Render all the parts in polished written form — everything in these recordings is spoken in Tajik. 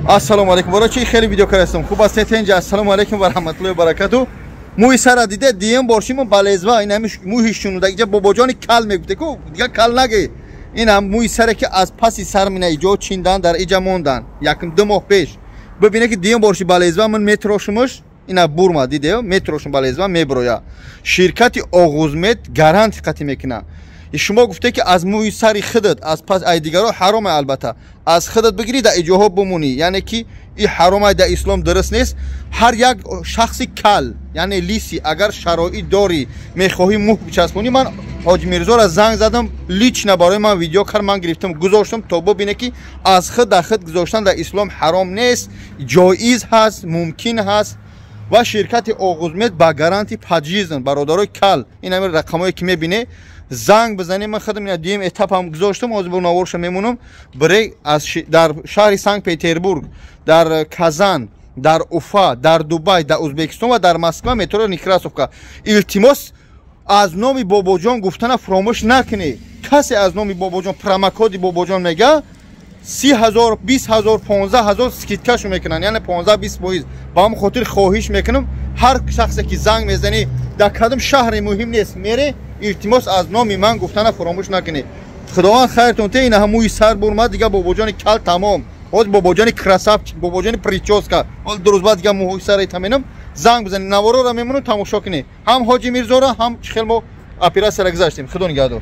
Ассалому алайкум. Барои чи хеле видео кардастам. Хуб ҳастед тенҷа. Ассалому алайкум ва раҳматуллоҳи ва баракату. Мӯи сара диде дием боршимо балезва ин ҳами мӯи шунуда иҷа бобоҷони кал мегуфте ку дига кал наге. Ин ҳам мӯи саре ки аз паси сар мина иҷо чиндан дар иҷа мондан. Якм ду моҳ пеш. Бибине ки дием борши балезва ман метрошумаш ина бурма диде метрошум балезва меброя. Ширкати Оғузмед гаранти қатӣ мекуна. Шумо гуфте ки аз мӯи сари худат аз пас ай дигаро ҳароме, албатта аз худат бигирӣ дар иҷоҳо бумонӣ, яъне ки и ҳароме дар ислом дуруст нест. Ҳар як шахси кал, яъне лисӣ, агар шароит дорӣ мехоҳӣ мӯ бичаспонӣ, ман Ҳоҷи Мирзоро занг задам, лично барои ман видео кард, ман гирифтам гузоштам то бубине ки аз худ дар худ гузоштан дар ислом ҳаром нест, ҷоиз ҳаст, мумкин ҳаст. Ва ширкати Оғузмед ба гаранти пожизненно бародарои кал, ин ҳамин рақамое ки мебине занг бизанем. Ман худам ина дуюм этапам гузоштам, ҳозир бо наворша мемонам. Бре аз дар шаҳри Санкт Петербург, дар Казан, дар Уфа, дар Дубай, дар Узбекистон ва дар Москва, метро Некрасовка. Илтимос, аз номи бобоҷон гуфтана фуромӯш накунед. Касе аз номи бобоҷон промокоди бобоҷон мега, 30 000, 20 000, 15 000 скидкашу мекунанд, яъне 15-20%. Ба ҳамн хотир хоҳиш мекунам, ҳар шахсе ки занг мезанӣ, дар кадом шаҳре муҳим нест, мере, илтимос, аз номи ман гуфтана фуромӯш накунед. Худованд хайртон те. Ина мӯи сар бурмад, дига бобоҷони кал тамом. Ҳозир бобоҷони красавчик, бобоҷони прическа. Ҳол дуруст баъд дига мӯҳои сара таминам. Занг бизанед, навороро мемонам, тамошо кунед, ҳам Ҳоҷи Мирзора, ҳам чӣ хел мо оператсияра гузаштем. Худо нигаҳдор.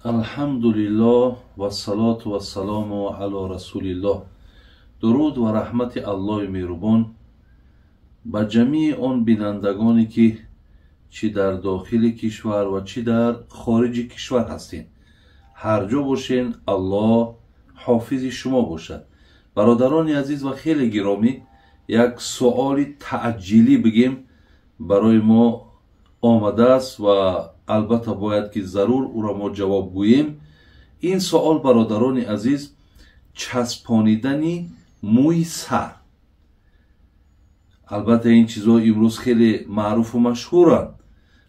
Алҳамдулиллоҳ вассалоту вассалому ало расулиллоҳ. Дуруд ва раҳмати Аллоҳи меҳрубон ба ҷамии он бинандагоне, ки чӣ дар дохили кишвар ва чӣ дар хориҷи кишвар ҳастед. Ҳар ҷо бошен, Аллоҳ ҳофизи шумо бошад. Бародарони азиз ва хеле гиромӣ, як суоли таъҷилӣ бигем барои мо омадааст ва албатта бояд ки зарур ӯро мо ҷавоб гӯем. Ин суол, бародарони азиз, часпонидани мӯи сар. Албатта ин чизҳо имрӯз хеле маъруфу машҳуранд,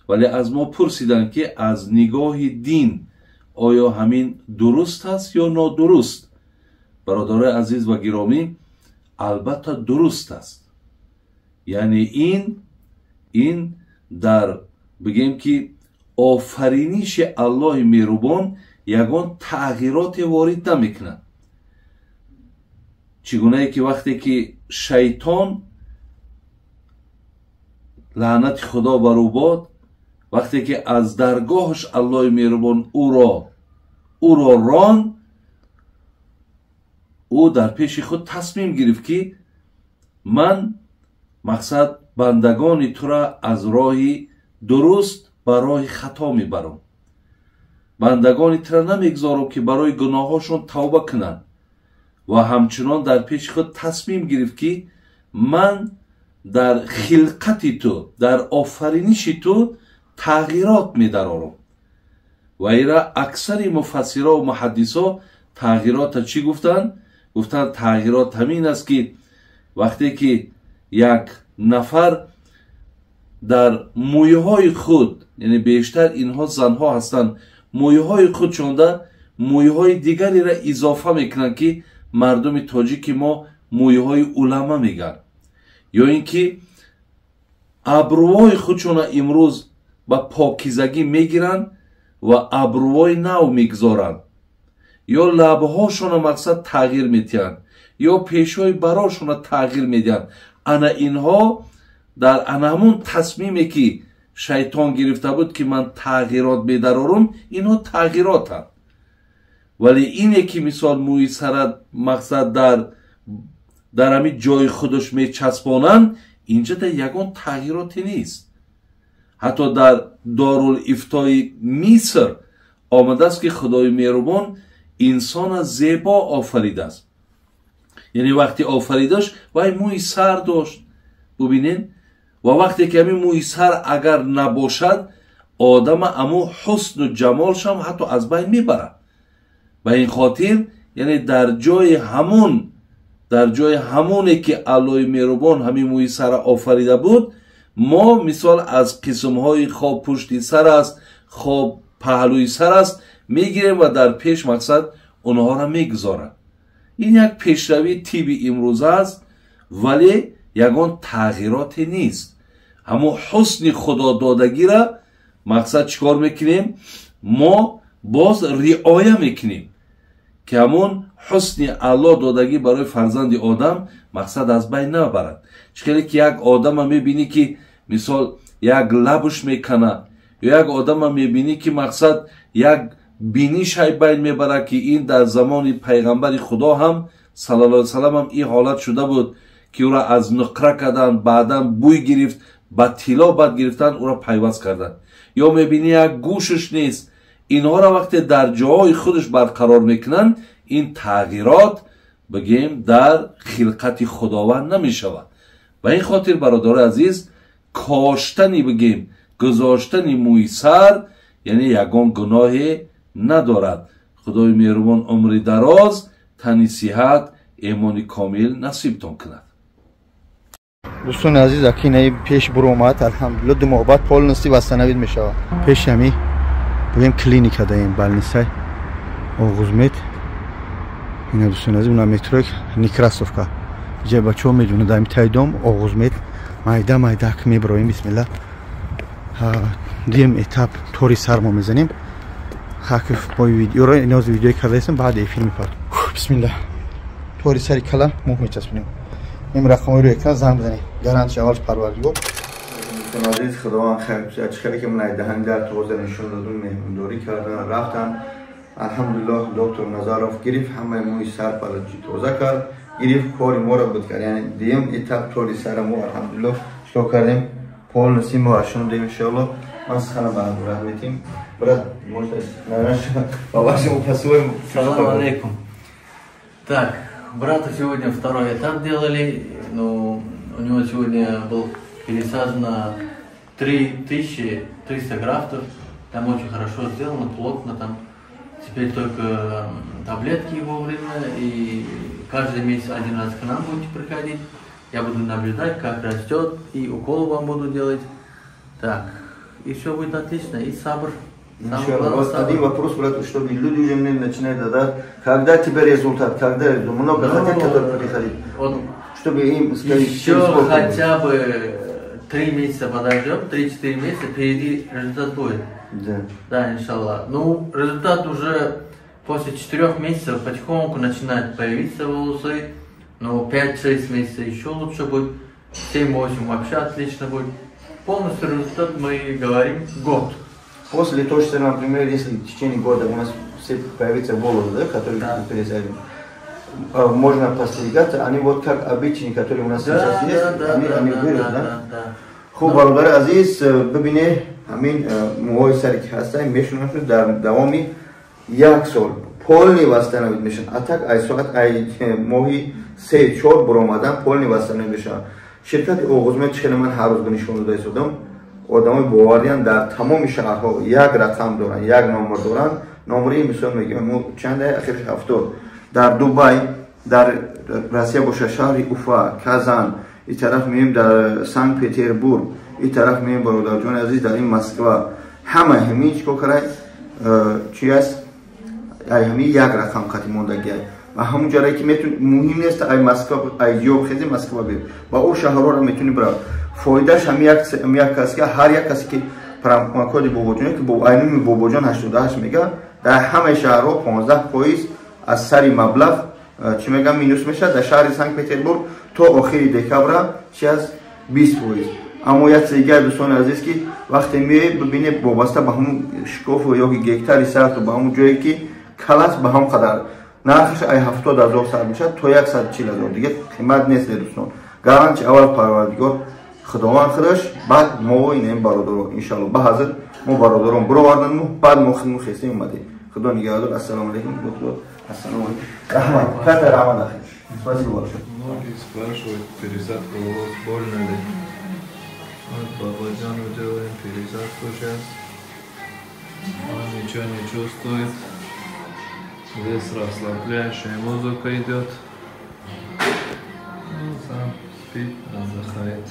вале аз мо пурсиданд, ки аз нигоҳи дин оё ҳамин дуруст аст ё нодуруст. Бародарои азиз ва гиромӣ, албатта дуруст аст. Яъне ин дар бигем ки офариниши Аллоҳи меҳрубон ягон тағйироте ворид намекунад. Чӣ гунае ки вақте ки шайтон, лаънати Худо бар ӯ бод, вақте ки аз даргоҳаш Аллоҳи меҳрубон ӯро рон, ӯ дар пеши худ тасмим гирифт, ки ман мақсад бандагони тура аз роҳи дуруст ба роҳи хато мебарам, бандагони тура намегузорам, ки барои гуноҳҳошон тавба кунанд. Ва ҳамчунон дар пеши худ тасмим гирифт, ки ман дар хилқати ту, дар офариниши ту тағйирот медарорам. Ва ира аксари муфассиро ва муҳаддисо тағйирота чӣ гуфтанд? Гуфтанд, тағйирот ҳамин аст, ки вақте ки як нафар дар мӯйҳои худ, яъне бештар инҳо занҳо ҳастанд, мӯйҳои худ чонда мӯйҳои дигареро изофа мекунанд, ки мардуми тоҷики мо мӯйҳои улама мегӯянд, ё ин ки абрӯҳои худшона имрӯз ба покизагӣ мегиранд ва абрӯҳои нав мегузоранд, ё лабҳошона мақсад тағйир медиҳанд, ё пешҳои барошона тағйир медиҳанд. Ана инҳо дар ана ҳамун тасмиме, ки шайтон гирифта буд, ки ман тағйирот медарорум, инҳо тағйиротанд. Вале ине ки мисол мӯи сара мақсад дар ҳамин ҷои худаш мечаспонанд, инҷа дар ягон тағйироте нест. Ҳатто дар Дорулифтои Миср омадааст, ки Худои меҳрубон инсона зебо офаридааст. Яъне вақте офаридаш, вай мӯи сар дошт, бубинед. Ва вақте ки ҳамин мӯи сар агар набошад, одама аму ҳусну ҷамолшам ҳатто аз байн мебарад. Ба ин хотир, яъне дар ҷои ҳамоне ки Аллоҳи меҳрубон ҳамин мӯи сара офарида буд, мо мисол аз қисмҳои хоб пушти сар аст, хоб паҳлӯи сар аст, мегирем ва дар пеш мақсад онҳоро мегузорад. Ин як пешравии тибби имрӯза аст, вале ягон тағйироте нест. Ҳамон ҳусни худододагиро мақсад чӣ кор мекунем? Мо боз риоя мекунем, ки ҳамон ҳусни Аллоҳ додагӣ барои фарзанди одам мақсад аз байн набарад. Чӣ хеле ки як одама мебинӣ, ки мисол як лабуш мекана, ё як одама мебинӣ, ки мақсад як бинишай байн мебарад, ки ин дар замони пайғамбари Худо ҳам саллаллоҳу алайҳи васаллам ҳам ин ҳолат шуда буд, ки ӯро аз нуқра карданд, баъдан бӯй гирифт, ба тилло бад гирифтан, ӯро пайваст карданд. Ё мебинӣ як гӯшаш нест. Инҳоро вақте дар ҷоҳои худаш барқарор мекунанд, ин тағйирот бигем дар хилқати Худованд намешавад. Ба ин хотир, бародарои азиз, коштани бигем гузоштани мӯи сар яъне ягон гуноҳе надорад. Худои меҳрубон умри дароз, тани сиҳат, эмони комил насибтон кунад. Дӯстони азиз, акинаи пеш буромад, алҳамдулилла, 2 моҳ баъд полностью восстановить мешавад. Пеш ҳами бигем клиника даем, больницаи Оғузмед. Ина дӯстони азиз, уна метрои Некрасовка. Иҷа бачаҳо медонанд, дар тай дом Оғузмед майда майда ак меброем, бисмилла. Дуюм этап тори сар мо мезанем. Хакиф бо видеоро иноз видеои кардаистем, баъд эфир мепард. Бисмилла. Тори сари кала мӯ мечаспонем. Ин рақамҳои рӯи экран занг бизанед. Гарантия аввалш Парвардигор. Дӯстони азиз, Худованд хайр кунад. Чӣ хеле ки ман даҳани дар тоза нишон додум, меҳмондорӣ кардан, рафтан. Алҳамдулиллоҳ, доктор Назаров гирифт ҳамаи мӯи сар палачи тоза кард, гирифт кори моро буд кард. Яъне дуюм этап тори сара мо алҳамдулиллоҳ чикор кардем? Полностью мо ашондем, иншоаллоҳ. Ман суханам ба Абдурраҳм метим. Брат, можно по вашему по-своему. Салам алейкум. Так, брату сегодня второй этап делали. Ну, у него сегодня был пересажено 3300 графтов. Там очень хорошо сделано, плотно там. Теперь только таблетки вовремя, и каждый месяц один раз к нам будете приходить. Я буду наблюдать, как растет, и уколы вам буду делать. Так, и все будет отлично, и сабр. Вот один вопрос, брат, чтобы люди уже мне начинают задать. Когда тебе результат, когда много хотят, которые приходить, вот, чтобы им сказать, еще хотя бы 3 месяца подождем, 3-4 месяца, впереди результат будет. Да. Да, иншаллах. Ну, результат уже после 4 месяцев потихоньку начинает появиться волосы. Но 5-6 месяцев еще лучше будет, 7-8 вообще отлично будет. Полностью результат мы говорим год. После того, что, например, если в течение года у нас все появятся волосы, да, которые да. пересадим, можно постригаться, они вот как обычные, которые у нас да, сейчас да, есть, да, они, да, они да, вырастут, да? Да? Да, да. Хуб, бародари азиз, бибинед, ҳамин мӯҳои саре ки ҳастанд, мешунанд дар давоми як сол полный восстановить мешаванд. А так ай соат ай моҳи 3-4 буромадан полный восстановить мешаванд. Ширкати Оғузмед чӣ хеле ман ҳар рӯз нишон дода истодам, одамои бовариан дар тамоми шаҳрҳо як рақам доранд, як номер доранд. Номери мисол мегӯем, мо чанд ахирш 70 дар Дубай, дар Россия боша шаҳри Уфа, Казан, ин тараф меем дар Санкт Петербург, ин тараф меем бародарҷони азиз дар ин Москва. Ҳама ҳамин чикор карай, чи аст? Ай ҳамин як рақам қати мондагиай. Ва ҳамун ҷарае ки метун муҳим нест, ай Москва, ай ё хези Москва бир. Ва ӯ шаҳрҳоро метуни бирав. Фоидааш ҳамин як кас ки ҳар як касе ки промокоди Бобоҷон ки бо айнуми Бобоҷон 88 мега, дар ҳамаи шаҳрҳо 15% аз сари маблағ чӣ мегам минус мешавад. Дар шаҳри Санкт Петербург то охири декабра чи аз 20%. Аммо як чизи дигар дӯстони азиз, ки вақте меоед бибинед вобаста ба ҳамун шикофу ё ки гектари сарту ба ҳамун ҷое ки калас ба ҳам қадар нархаш ай 70,000 сар мешавад то 140,000. Дига қимат нест, дӯстон. Гаранти аввал Парвардигор Худованд худаш, баъд мо инем бародаро иншаллоҳ. Ба ҳазр мо бародарон буровардан, баъд мо хидмат хестем омадем. Худо нигаҳдор. Ассалому алайкум доктор. Ассалому алайкум. Раҳмат. Ката раҳмат ахи. Спасибо большое. Многие спрашивают, пересадка волос больно ли? Вот Бабаджану делаем пересадку сейчас. Он ничего не чувствует. Здесь расслабляющая музыка идет. Он сам спит, отдыхает.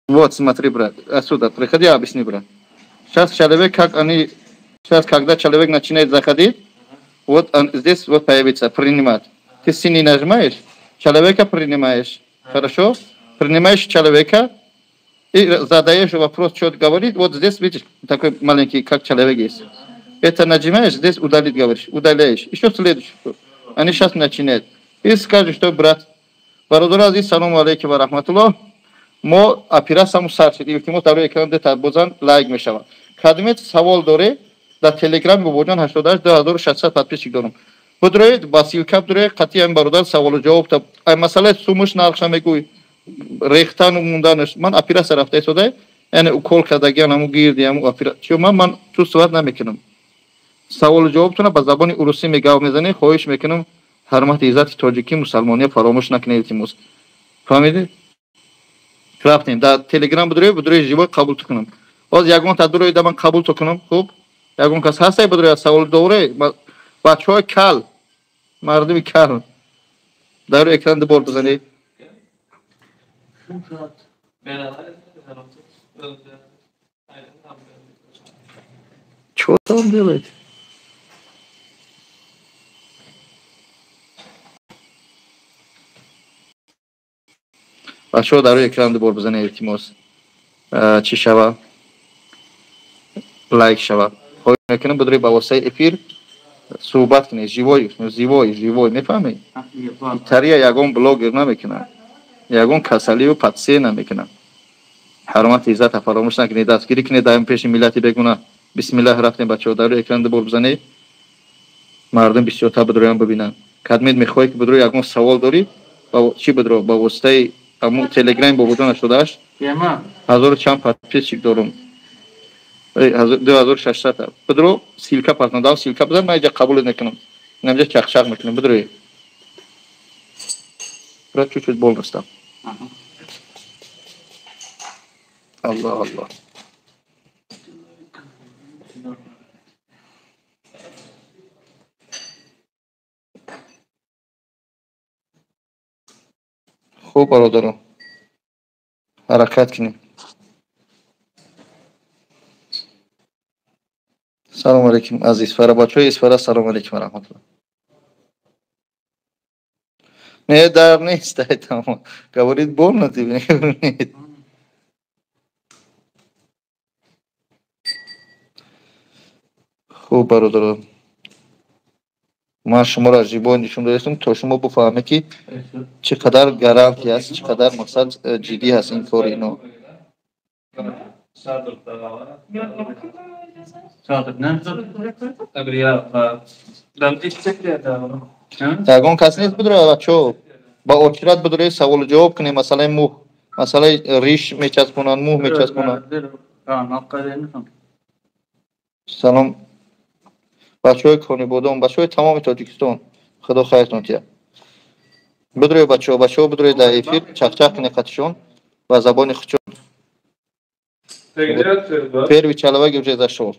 Вот, смотри, брат, отсюда приходи, объясни, брат. Сейчас человек, как они, сейчас, когда человек начинает заходить, вот он здесь вот появится, принимать. Ты синий нажимаешь, человека принимаешь, хорошо? Принимаешь человека и задаешь вопрос, что говорит. Вот здесь, видишь, такой маленький, как человек есть. Это нажимаешь, здесь удалить, говоришь, удаляешь. Еще следующий. Они сейчас начинают. И скажешь, что, брат, бародар азиз, салому алейкум ва раҳматуллоҳ. Мо оператсияму сар шуд. Илтимос, дар рӯи экран дета бозан лайк мешавад. Кадомет савол доре, дар Телеграм Бобоҷон 88 2600 подписчик дорам. Бидроед, ба ссылка бидроед, қатъи ҳамин бародар саволу ҷавоб та. Ай масъалаи сумуш нархша мегӯй, рехтану монданаш. Ман оператсия рафта истода, яъне укол кардагиан ҳаму гирди ҳаму оператсия. Ман чувствовать намекунам. Саволу ҷавобтона ба забони урусӣ мегав мезанӣ, хоҳиш мекунам, ҳурмати иззати тоҷикӣ мусалмония фаромӯш накунед, илтимос. Фаҳмидед? Рафтем, дар Телеграм бидроед, бидроед живой қабул кунам. Боз ягон та дуроед, ман қабул кунам, хуб? Ягон кас ҳастай бидроед савол доре? Бачаҳои кал, мардуми кал. Дар рӯи экран ду бор бизанед. Чё там делает? Бачаҳо дар рӯи экран ду бор бизанед, илтимос. Чӣ шава? Лайк шава. Хоҳиш мекунам, бидроед ба воситаи эфир суҳбат кунед, живой, живой, живой, мефаҳмед? Итария ягон блогер намекунад, ягон касалию патсия намекунад. Ҳурмати иззата фаромӯш накунед, дастгирӣ кунед дар пеши миллати бегунаҳ. Бисмиллаҳ, рафтем, бачаҳо, дар рӯи экран ду бор бизанед, мардум бисёртар бидроянд бибинанд. Кадмед мехоҳед ки бидрои ягон савол дорӣ, чӣ бидро ба воситаи аму Телеграми Бобоҷон 88 ҳазору чанд подписчик дорум. 2600. Бидро ссылка партнам, дам ссылка бизан, ман инҷа қабул мекунам. Инҷа чақчақ мекунам, бидрои. Брат, чуть-чуть больно стал. Аллоҳ, Аллоҳ. Хуб, бародарон, ҳаракат кунем. Салом алейкум, аз Исфара, бачаҳои Исфара, салом алейкум ва раҳматуллоҳ. Не, дар нест, там. Говорит, больно тебе? Нет. Хуб, бародарон, ман шуморо живой нишон додастам, то шумо бифаҳмед, ки чӣ қадар гарантия аст, чӣ қадар мақсад ҷиддӣ ҳаст ин кори ино. Ягон кас нест бидрояд, бачаҳо? Ба очират бидроед, саволу ҷавоб кунем, масъалаи мӯҳ, масъалаи риш мечаспонанд, мӯҳ мечаспонанд. Салом, бачаҳои Конибодом, бачаҳои тамоми Тоҷикистон, Худо хайртон диҳад. Бидроед, бачаҳо, бачаҳо, бидроед дар эфир, чақчақ кунед қатишон ба забони худшон. Первый человек уже зашел.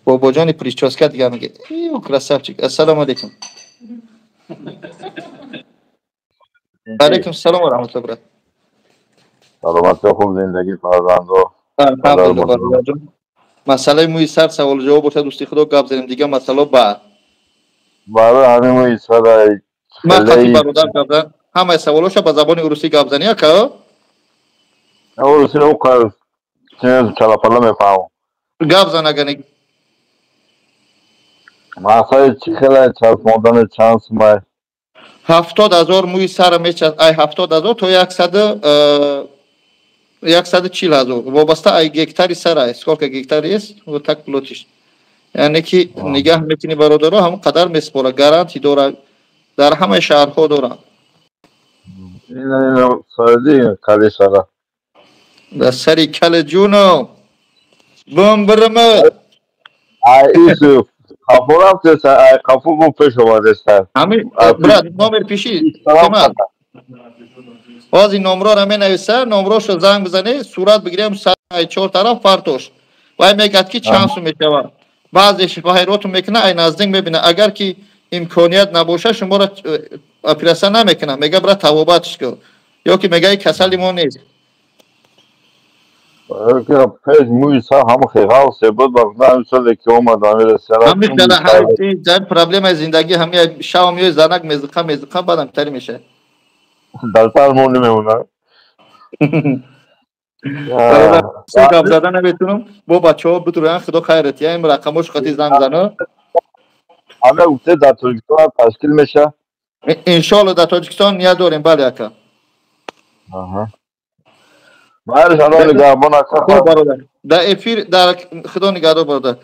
Бобоҷони прическа дигар мегӯяд. Ё красавчик. Ассалому алейкум. Алейкум салом ва раҳматуллоҳ, брат. Саломатӣ, хуб зиндагӣ, фарзандо. Алҳамдулиллоҳ, бародарҷон. Масъалаи мӯи сар саволу ҷавоб бошад, дӯсти худо, гап занем, дигар масъало баъд. Барои ҳамин мӯи сар Ман қатъи бародар гап зан. Ҳамаи саволоша ба забони урусӣ гап занӣ, ака? Урусиро ӯ қадр чалапала мефаҳмам. Гап зан агар. Масъалаи чӣ хеле часпондани чанд сумай? 70 000 мӯи сара мечасп, ай 70 000 то 140 000, вобаста ай гектари сара, сколько гектар есть, вот так платишь. Яъне ки нигаҳ мекунӣ, бародаро, ҳамон қадар меспора, гарантӣ дора, дар ҳамаи шаҳрҳо доранд. Кали сара. Дар сари кали ҷуно бумбирма. Ай Юсуф, қафо рафтеса, ай қафо гум пеш омадеса. Ҳамин, брат, номер пиши. Ҳозир номроро менависа, номрошо занг бизане, сурат бигирем, ай чор тараф фартош. Вай мегӯяд, ки чанд сум мешавад. Баъзеш ҳайроту мекунад, ай наздик мебинад. Агар ки имконият набошад, шуморо оператсия намекунад. Мега, брат, табобатш кун. Ё ки мегаи касали мо нест. Пеш мӯи сар ҳама хеғалсе буд, ба ҳамин соле ки омад ҳамин проблемаи зиндагӣ, ҳами шава меои занак мезиқа мезиқа, баъдам тари мешавад. Дар сар мо намемонад. Гап зада наметунам, бо бачаҳо битуроян, худо хайрат, я ин рақамош қати занг зано. Ана гуфте дар Тоҷикистон ташкил меша? Иншоалло дар Тоҷикистон ният дорем, бале ака. Дар эфир дар худо нигаҳдор бародар.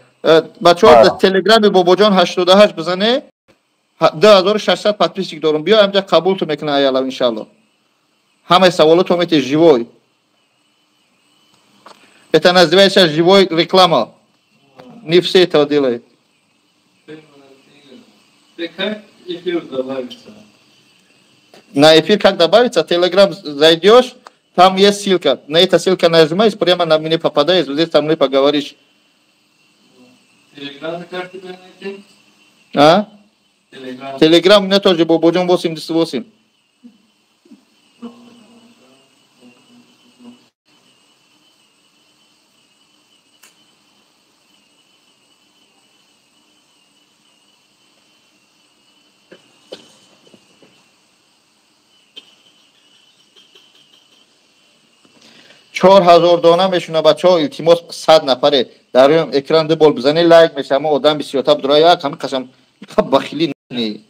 Бачаҳо дар телеграми Бобоҷон 88 бизане, 2600 подписчик дорум. Биё ҳамҷа қабулту мекунам аялав иншоалло. Ҳамаи саволотро мети живой. Это называется живой реклама. Не все это делают. Как эфир добавится? На эфир как добавиться? Телеграм зайдешь, там есть ссылка. На эту ссылку нажимаешь, прямо на меня попадаешь, здесь со мной поговоришь. Телеграм как тебя найти? А? Телеграм. Телеграм у меня тоже Бободжон 88. 4000 дона мешуна бачаҳо, илтимос 100 нафаре дар рӯи экран ду бол бизане, лайк меша, ама одам бисёртар дура як ҳами қашам бахилӣ не.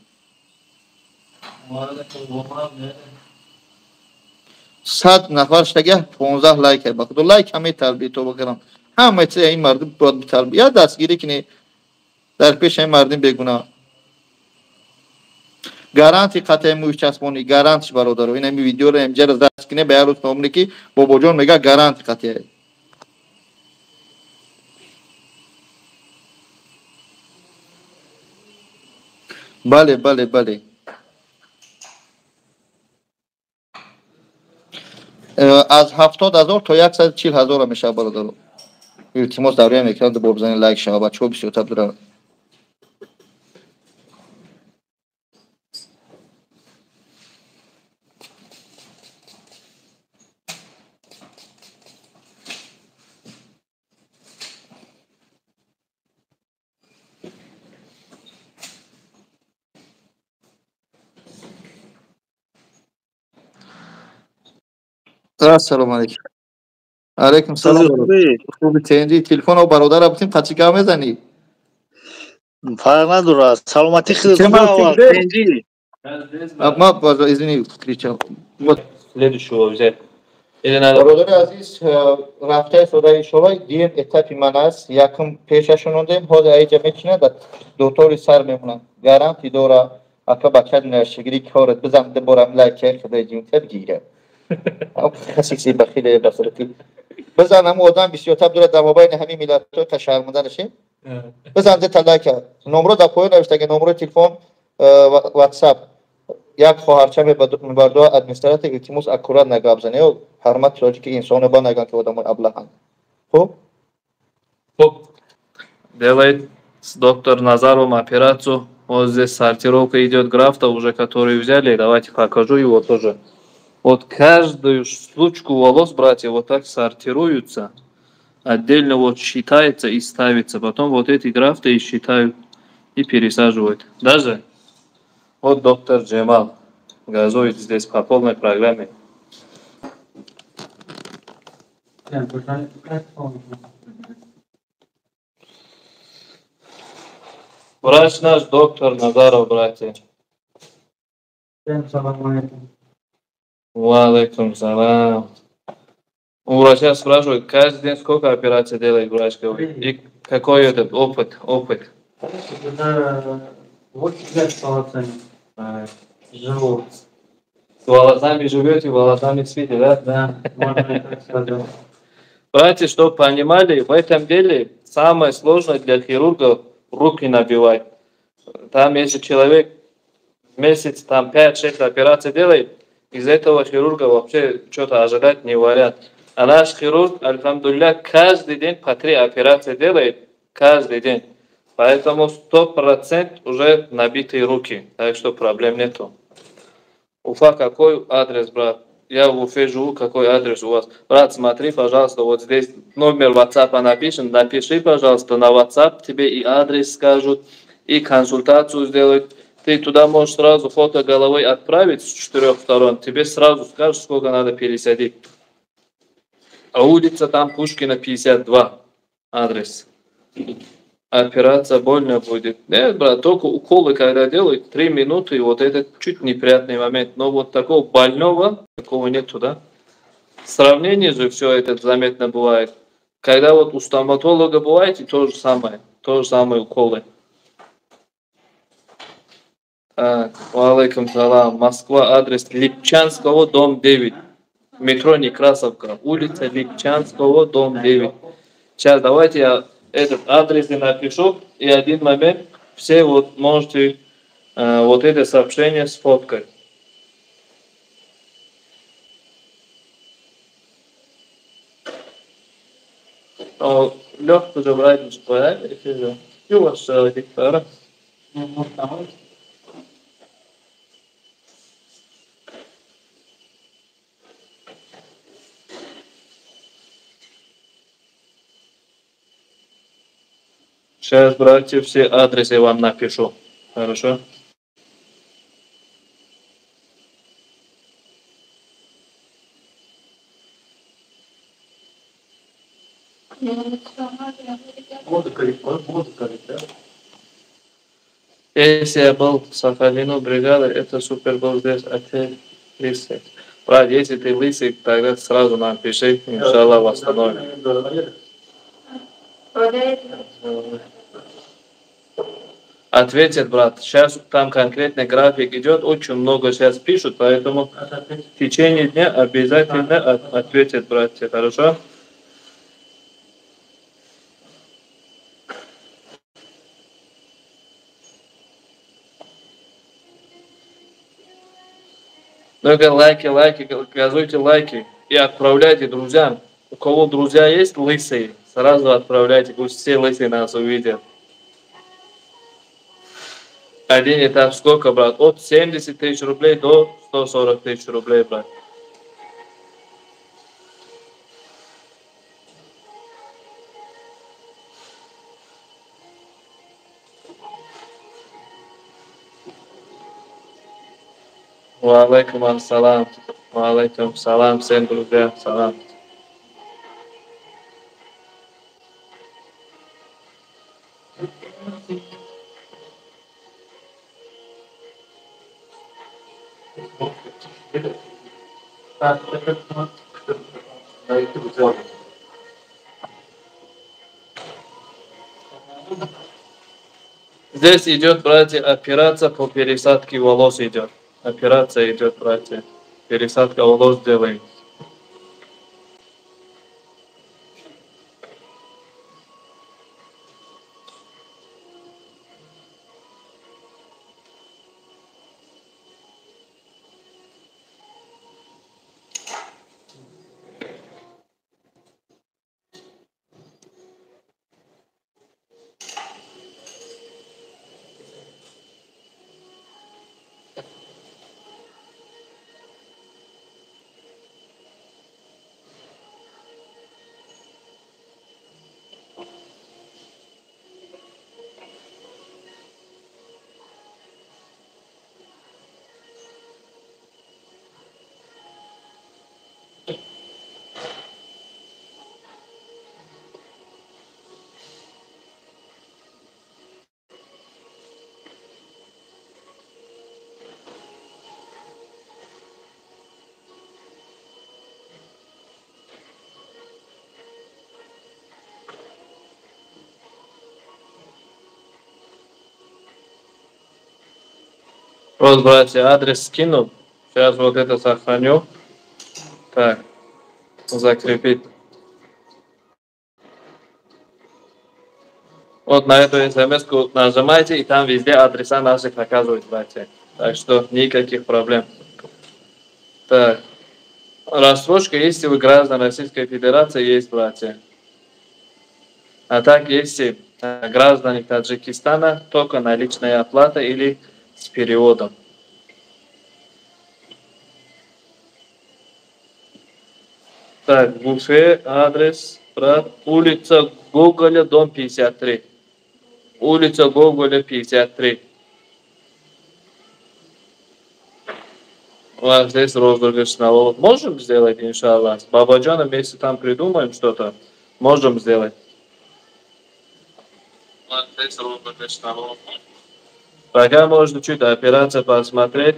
100 нафар штага 15 лайк, ба худо лайк ҳаме талби то бакарам. Ҳама чиз ин мардум бояд биталби. Я дастгирӣ кунӣ дар пеши ин мардум бегуноҳ. Гаранти қатъи мӯй часпонӣ, гарантиш бародаро. Ин ҳами видеоро имҷара даст кине ба як рӯз номне ки Бобоҷон мега гаранти қатъи. Бале, бале, бале. Аз 70,000 то 140,000 мешавад бародаро. Илтимос дар рӯи экран ду бор бизанед, лайк шава, бачаҳо бисёртар дуранд. Ассалому алайкум. Алайкум салом. Хуби тенди телефонро бародарам бутин қачи гап мезанӣ? Фарқ надорад. Саломатӣ худат тенди. Ма извини, кричал. Вот следующего взять. Или надо. Бародари азиз, рафтаи содаи иншоалло дуюм этапи ман аст. Якум пешашон ондем, ҳозир аиҷа мечинад ва дутори сар мемонанд. Гаранти дора ака бача нашигири корат бизан дуборам лайк худои ҷинта бигирад. Каси бахиле басрати. Бизан ҳамун одам бисёртар дорад дар мобайни ҳамин миллатҳо ташармонда нашем. Бизан де талака. Номро дар поён навиштаги, номрои телефон, WhatsApp. Як хоҳарча мебардоа администратор, илтимос аккурат нагап зане. Ё ҳурмати тоҷики инсоно ба наган ки одамои аблаҳанд. Хуб? Хуб. Делает с доктор Назаровым операцию. Вот здесь сортировка идет графта уже, которую взяли. Давайте покажу его тоже. Вот каждую штучку волос, братья, вот так сортируются. Отдельно вот считается и ставится. Потом вот эти графты и считают, и пересаживают. Даже вот доктор Джемал газует здесь по полной программе. Врач наш доктор Назаров, братья. Ва алейкум салам. У врача спрашивают, каждый день сколько операций делает врач, говорит. И какой этот опыт? 8 лет с волосами. Живу. С волосами живете, волосами спите, да? Да, можно и так сказать. Братья, чтобы понимали, в этом деле самое сложное для хирурга руки набивать. Там, если человек в месяц там 5-6 операций делает, из этого хирурга вообще что-то ожидать не вариант. А наш хирург, альхамдулилля, каждый день по 3 операции делает, каждый день. Поэтому 100% уже набитые руки, так что проблем нету. Уфа, какой адрес, брат? Я в Уфе живу, какой адрес у вас? Брат, смотри, пожалуйста, вот здесь номер WhatsApp напишем. Напиши, пожалуйста, на WhatsApp, тебе и адрес скажут, и консультацию сделают. Ты туда можешь сразу фото головой отправить с 4 сторон, тебе сразу скажут, сколько надо пересадить. А улица там Пушкина, 52, адрес. Операция больно будет. Нет, брат, только уколы, когда делают, 3 минуты, и вот это чуть неприятный момент. Но вот такого больного, такого нету, да? Сравнение же все это заметно бывает. Когда вот у стоматолога бываете, то же самое уколы. Так, валейкум салам. Москва, адрес Липчанского, дом 9. Метро Некрасовка, улица Липчанского, дом 9. Сейчас давайте я этот адрес и напишу, и один момент все вот можете вот это сообщение сфоткать. Легко же брать, Сейчас, братья, все адресы вам напишу. Хорошо? Если я был в Сахалину, бригада, это супер был здесь, а ты лысый. Брат, если ты лысый, тогда сразу нам пиши, иншаллах, восстановим. Ответит, брат. Сейчас там конкретный график идет, очень много сейчас пишут, поэтому в течение дня обязательно ответит, братья. Хорошо? Ну-ка, лайки, лайки, газуйте лайки и отправляйте друзьям. У кого друзья есть лысые, сразу отправляйте, пусть все лысые нас увидят. Один этап сколько, брат? От 70 тысяч рублей до 140 тысяч рублей, брат. Ва алейкум ассалам. Ва алейкум салам, всем друзья, салам. Здесь идет, братья, операция по пересадке волос идет. Операция идет, братья. Пересадка волос делаем. Вот, братья, адрес скину. Сейчас вот это сохраню. Так, закрепить. Вот на эту смс-ку нажимайте, и там везде адреса наших оказывают, братья. Так что никаких проблем. Так, рассрочка, если вы граждан Российской Федерации, есть, братья. А так, если граждане Таджикистана, только наличная оплата или с переводом. Так, в Уфе адрес, брат, улица Гоголя, дом 53. Улица Гоголя, 53. У нас здесь розыгрыш на лот. Можем сделать, иншаллах? С Бабаджаном, если там придумаем что-то, можем сделать. У нас здесь розыгрыш на лот. Пока можно чуть операция посмотреть.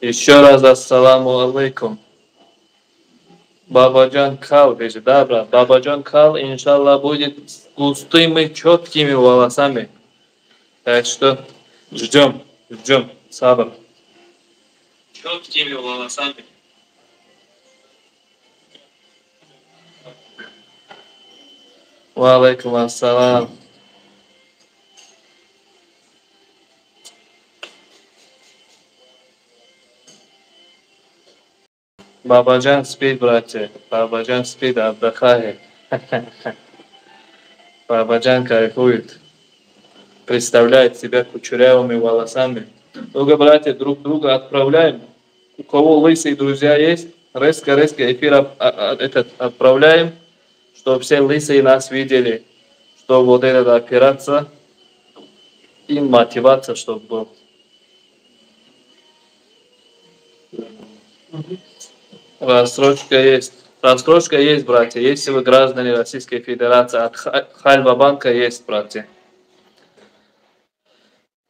Еще раз ассаламу алейкум. Бабаджан Кал, пишет, да, брат? Бабаджан Кал, иншаллах, будет с густыми, четкими волосами. Так что ждем, ждем, сабр. Четкими волосами. Ва алейкум ассалам. Бабаджан спит, братья. Бабаджан спит, отдыхает. Бабаджан кайфует. Представляет себя кучерявыми волосами. Только, братья, друг друга отправляем. У кого лысые друзья есть, резко-резко эфир этот отправляем, чтобы все лысые нас видели, что вот эта операция и мотивация, чтобы был. Рассрочка есть. Рассрочка есть, братья. Если вы граждане Российской Федерации, от Хальва банка есть, братья.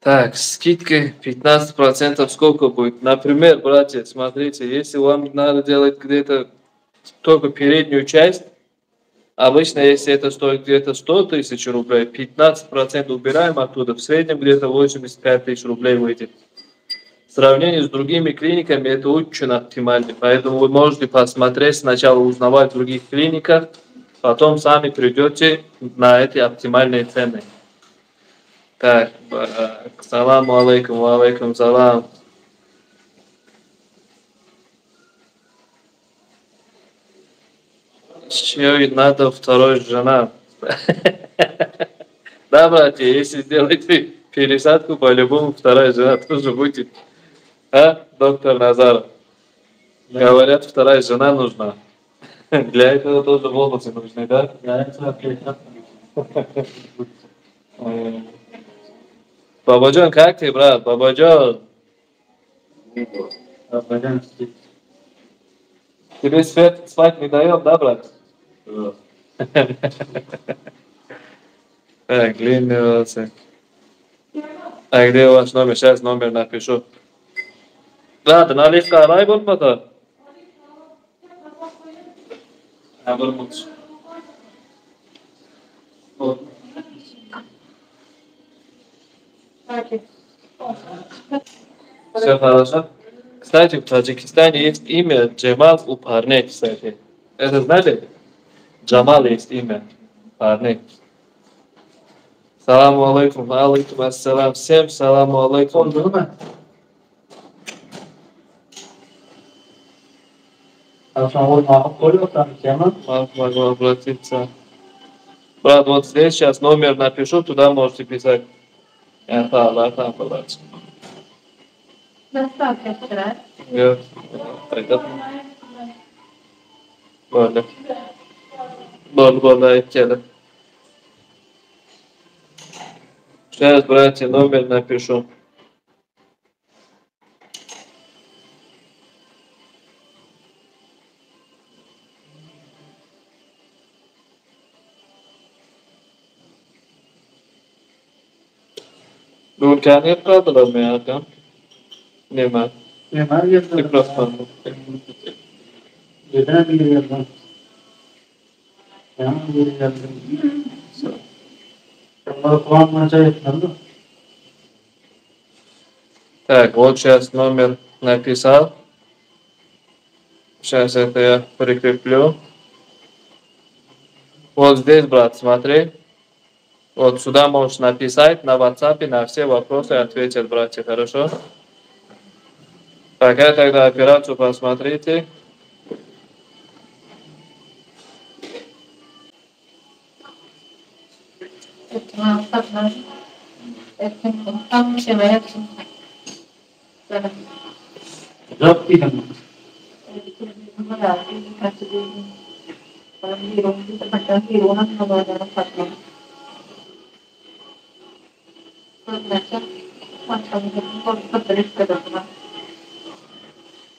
Так, скидка 15% сколько будет? Например, братья, смотрите, если вам надо делать где-то только переднюю часть, обычно, если это стоит где-то 100 тысяч рублей, 15% убираем оттуда, в среднем где-то 85 тысяч рублей выйдет. В сравнении с другими клиниками это очень оптимально, поэтому вы можете посмотреть, сначала узнавать в других клиниках, потом сами придете на эти оптимальные цены. Так, саламу алейкум, алейкум салам. Еще и надо второй жена. Да, братья, если сделаете пересадку, по-любому вторая жена тоже будет. А, доктор Назаров? Да. Говорят, вторая жена нужна. Для этого тоже волосы нужны, да? Для этого пересадка нужна. Бабаджан, как ты, брат? Бабаджан. Бабаджан спит. Тебе спать не дает, да, брат? Да. Так, длинные волосы. А где у вас номер? Сейчас номер напишу. Брат, наличка арай болмады? Все хорошо. Кстати, в Таджикистане есть имя Джамал у парней, кстати. Это знали? Джамал есть имя парней. Саламу алейкум, алейкум ассалам. Всем саламу алейкум. Могу обратиться. Брат, вот здесь сейчас номер напишу, туда можете писать. Сейчас, братья, номер напишу. Дуркани qadrlami akam? Nima? Nima Mikrofon. Neden bilmiyorum. Так, вот сейчас номер написал. Сейчас это я прикреплю. Вот здесь, брат, смотри. Вот сюда можешь написать на WhatsApp, на все вопросы ответят, братья, хорошо? Пока тогда операцию посмотрите.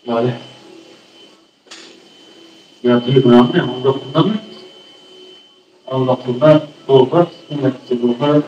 Vale. Ya 19'da mı? 19'da doğru, 19'da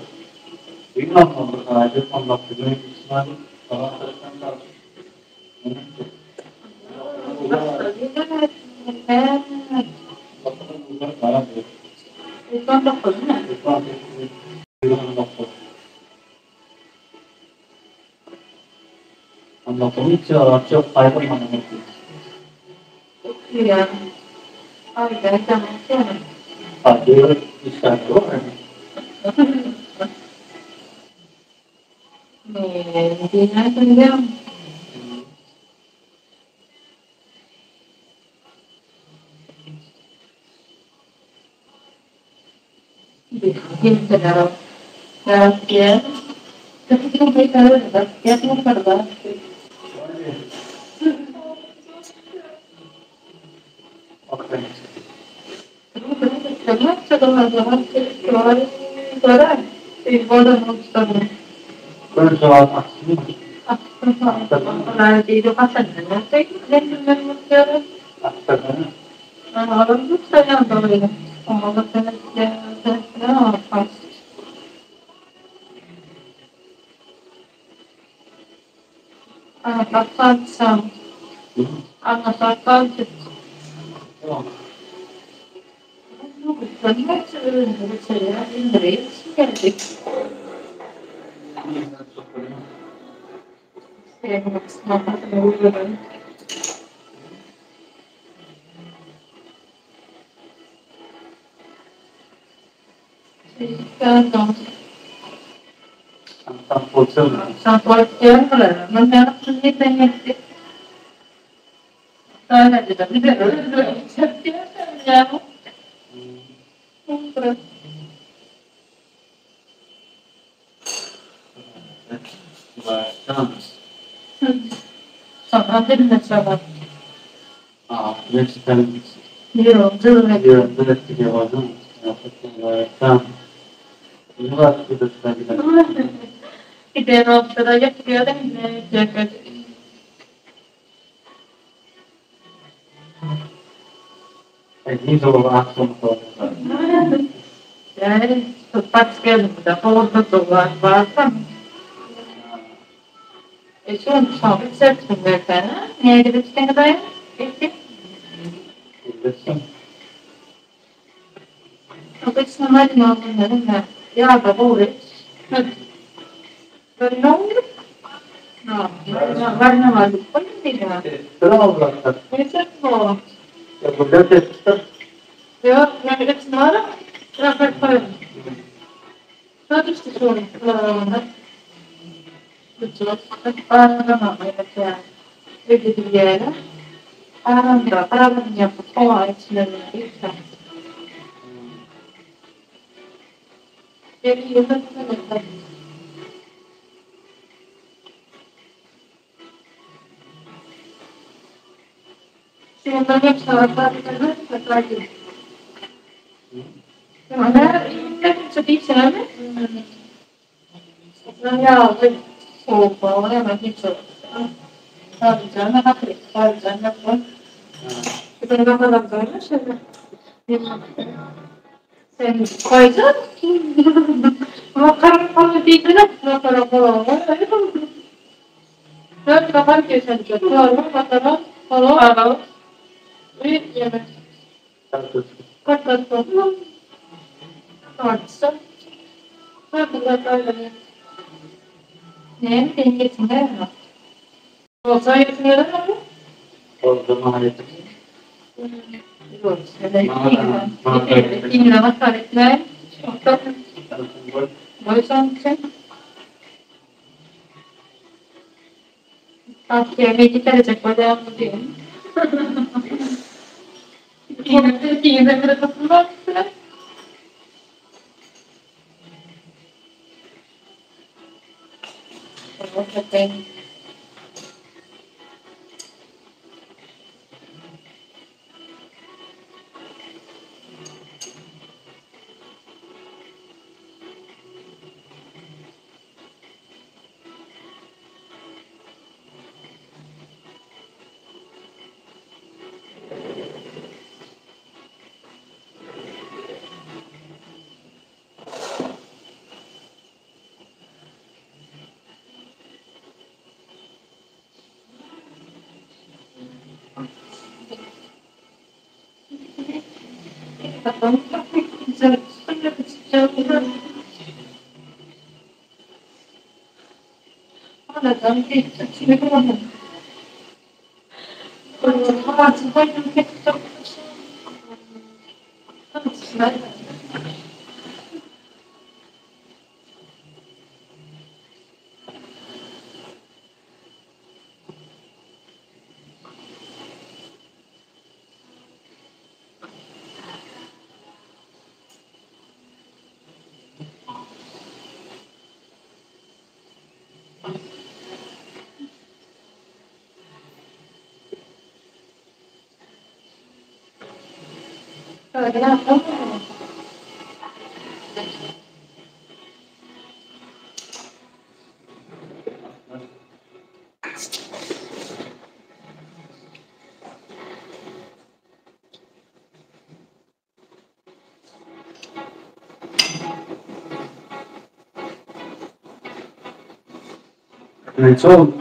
Лицо.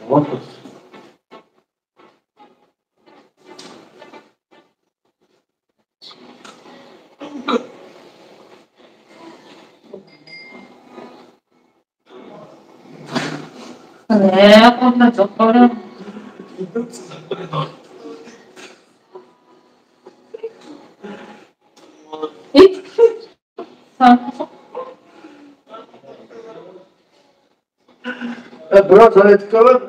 Вот. Брат, а это кого?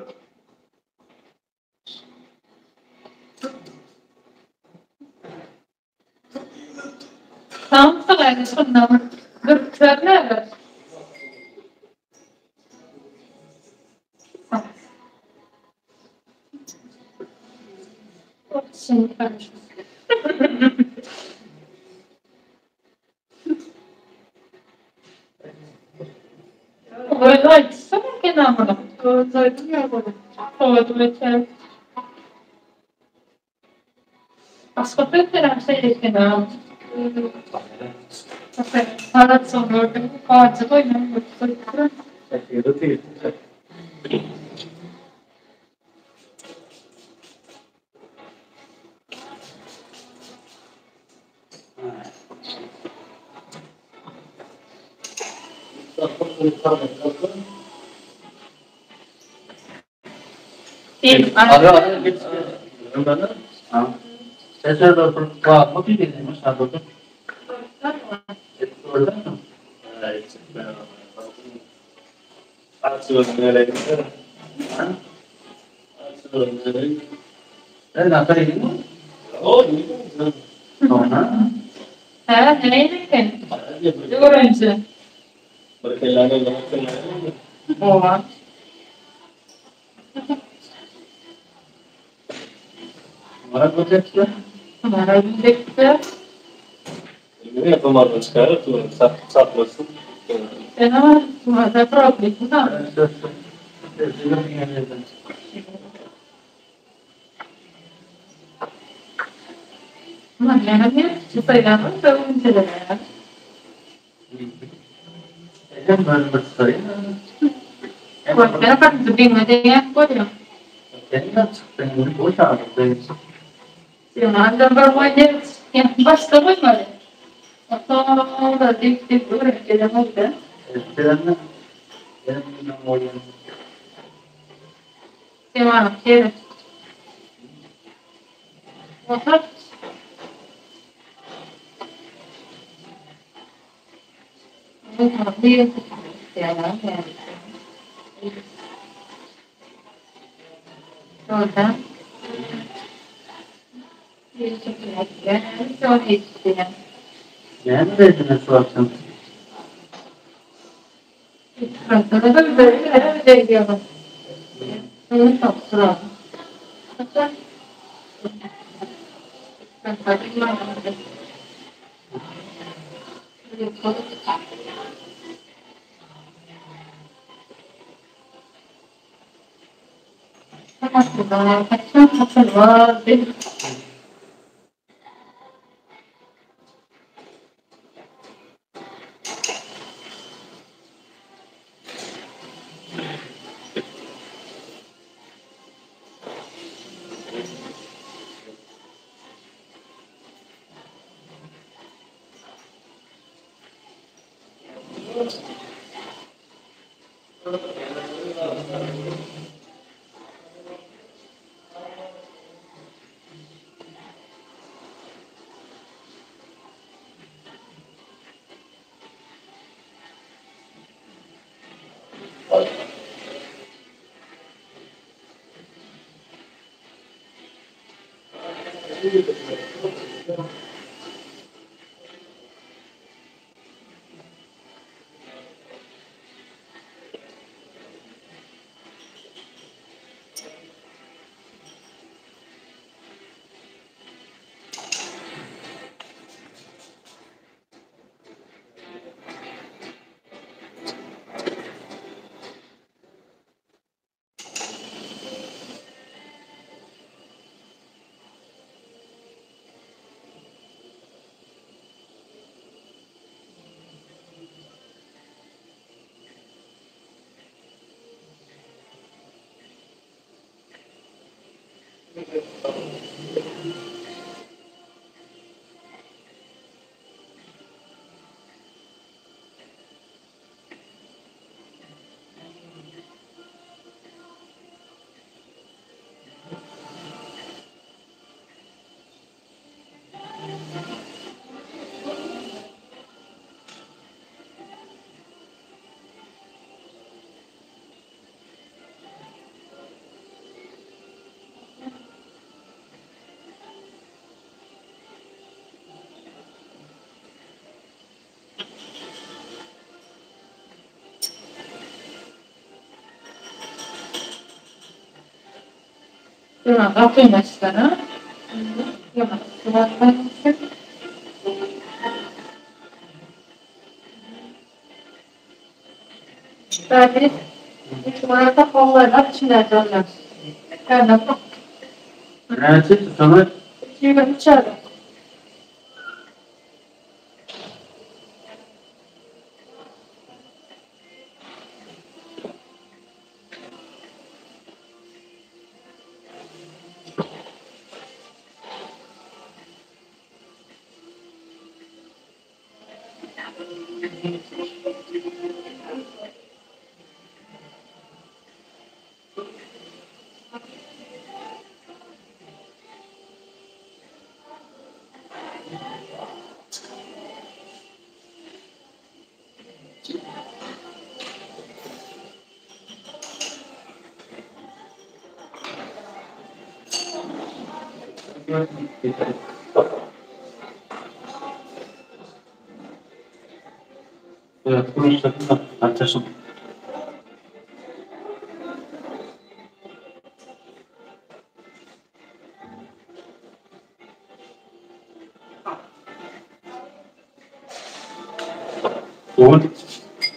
Bugün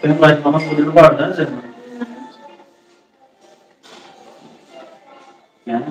benim kayıtmamın modeli vardı değil mi senin? Yani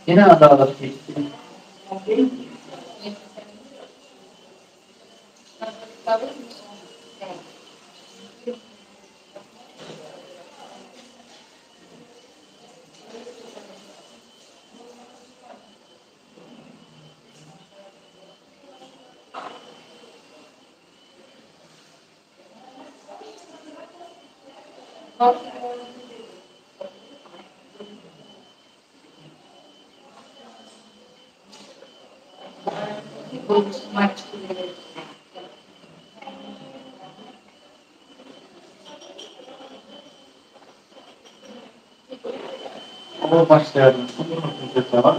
Yine adalet geçti. Ama başlayalım. Tamam.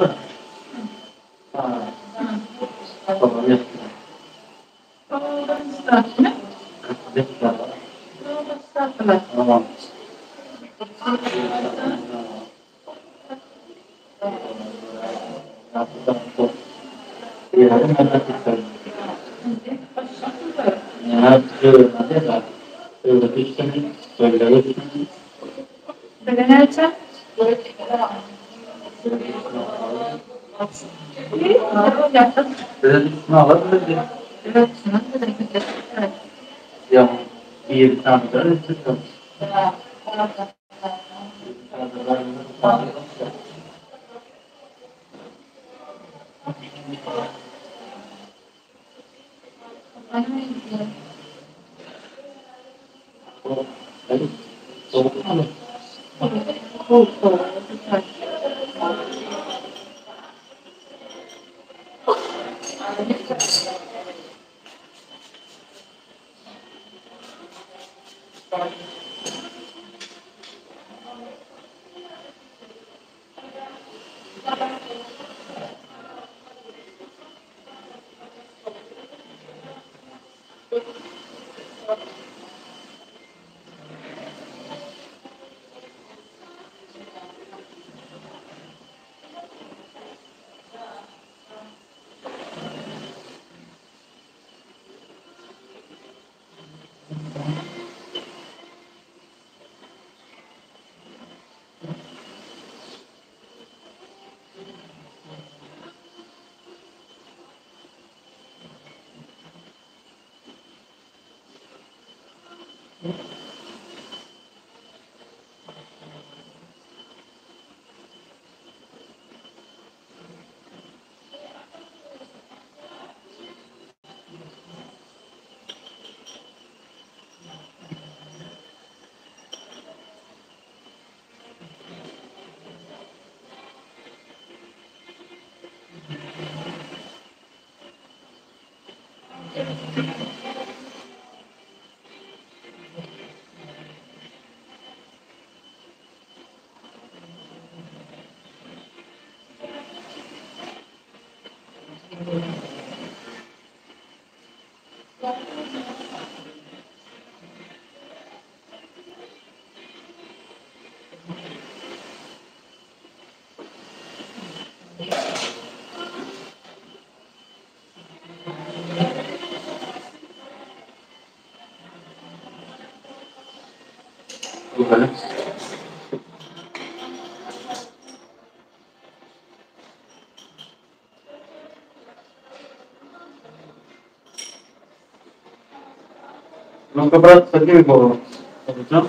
Ну-ка, брат, подними голову. Идем.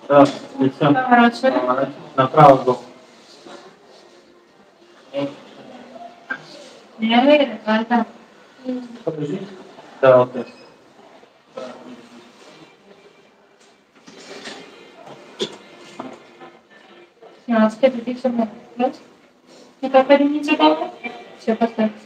Так, лицо. Направо голову. Подожди. Да, вот так. Все, поставьте.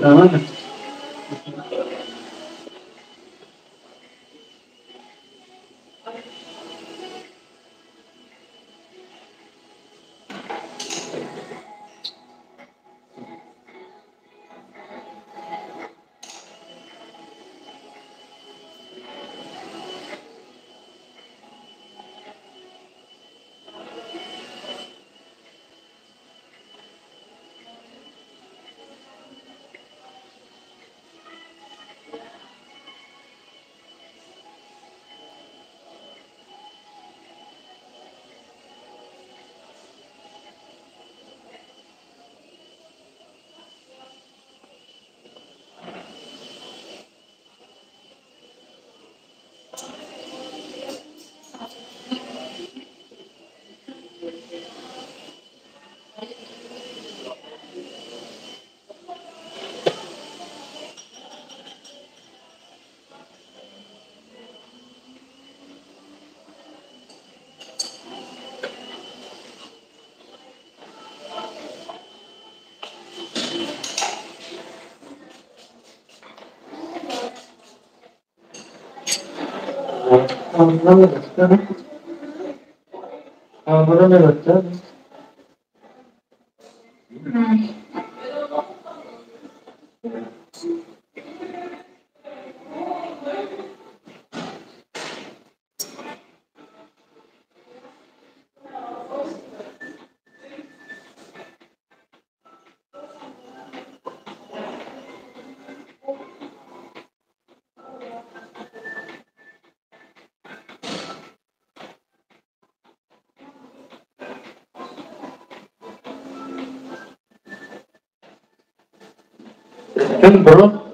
Нормально? Bro.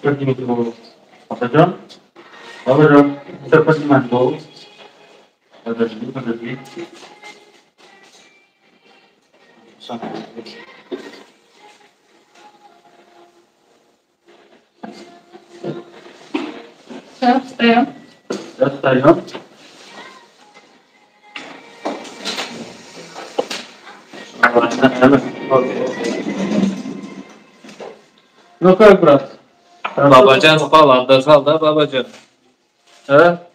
Поднимите голову. Подождем. Подождем. Теперь поднимать голову. Подожди, подожди. Все. Все, встаем. Все, встаем. Ну как, брат? Бабаджан спал, отдышал, да, Бабаджан? А?